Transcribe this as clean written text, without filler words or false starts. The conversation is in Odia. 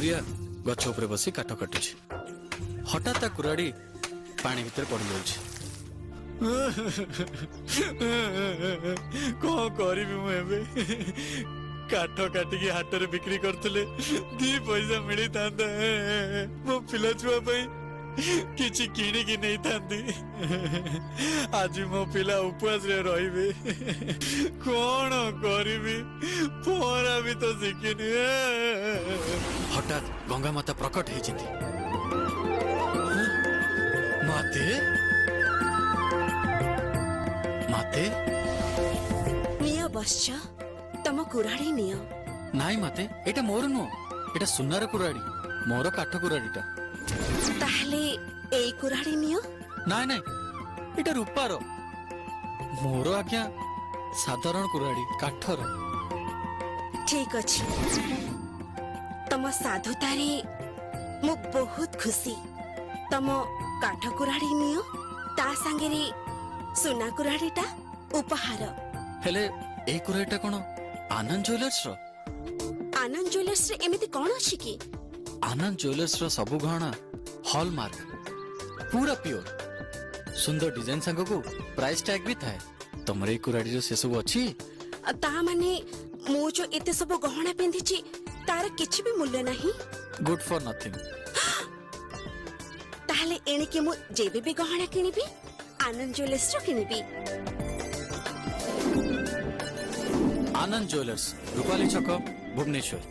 କାଠୁରିଆ ଗଛ ଉପରେ ବସି କାଠ କାଟୁଛି। ହଠାତ୍ ତା କୁରାଢି ପାଣି ଭିତରେ ପଡିଯାଉଛି। କଣ କରିବି ମୁଁ ଏବେ? କାଠ କାଟିକି ହାଟରେ ବିକ୍ରି କରୁଥିଲେ 2 ପଇସା ମିଳିଥାନ୍ତା। ମୋ ପିଲା ଛୁଆ ପାଇଁ କିଛି କିଣିକି ନେଇଥାନ୍ତି। ଆଜି ମୋ ପିଲା ଉପବାସରେ ରହିବେ। କଣ କରିବି? ପହଁରା ବି ତ ଶିଖିନି। ହଠାତ୍ ଗଙ୍ଗା ମାତା ପ୍ରକଟ ହେଇଛନ୍ତି। ମାତେ, ମାତେ। ନିଅ ବତ୍ସ, ତମ କୁରାଢି ନିଅ। ନାଇଁ ମାତେ, ଏଇଟା ମୋର ନୁହଁ। ଏଇଟା ସୁନାର କୁରାଢି, ମୋର କାଠ କୁରାଢିଟା। ତାହେଲେ ଏଇ କୁରାଢି ନିଅ। ନାଇଁ ନାଇଁ, ଏଇଟା ରୂପାର। ମୋର ଆଜ୍ଞା ସାଧାରଣ କୁରାଢି, କାଠର। ଠିକ ଅଛି, ତମ ସାଧୁତାରେ ମୁଁ ବହୁତ ଖୁସି। ତମ କାଠ କୁରାଢି ନିଅ, ତା ସାଙ୍ଗରେ ସୁନା କୁରାଢିଟା ଉପହାର। ହେଲେ ଏଇ କୁରାଢିଟା କଣ ଆନନ୍ଦ ଜୁଏଲର୍ସ ର? ଆନନ୍ଦ ଜୁଏଲର୍ସରେ ଏମିତି କଣ ଅଛି କି? ଆନନ୍ଦ ଜୁଏଲର୍ସ ର ସବୁ ଗହଣା ହଲମାର୍କ, ପୁରା ପିଓର। ସୁନ୍ଦର ଡିଜାଇନ ସାଙ୍ଗକୁ ପ୍ରାଇସ୍ ଟ୍ୟାଗ ବି ଥାଏ। ତମର ଏଇ କୁରାଢିର ସେସବୁ ଅଛି? ତା ମାନେ ମୁଁ ଯୋଉ ଏତେ ସବୁ ଗହଣା ପିନ୍ଧିଛି, ତାର କିଛି ବି ମୂଲ୍ୟ ନାହିଁ? Good for nothing. ତାହେଲେ ଏଣିକି ମୁଁ ଯେବେ ବି ଗହଣା କିଣିବି, ଆନନ୍ଦ ଜୁଏଲର୍ସରୁ କିଣିବି। ଆନନ୍ଦ ଜୁଏଲର୍ସ, ରୂପାଲି ଛକ, ଭୁବନେଶ୍ୱର।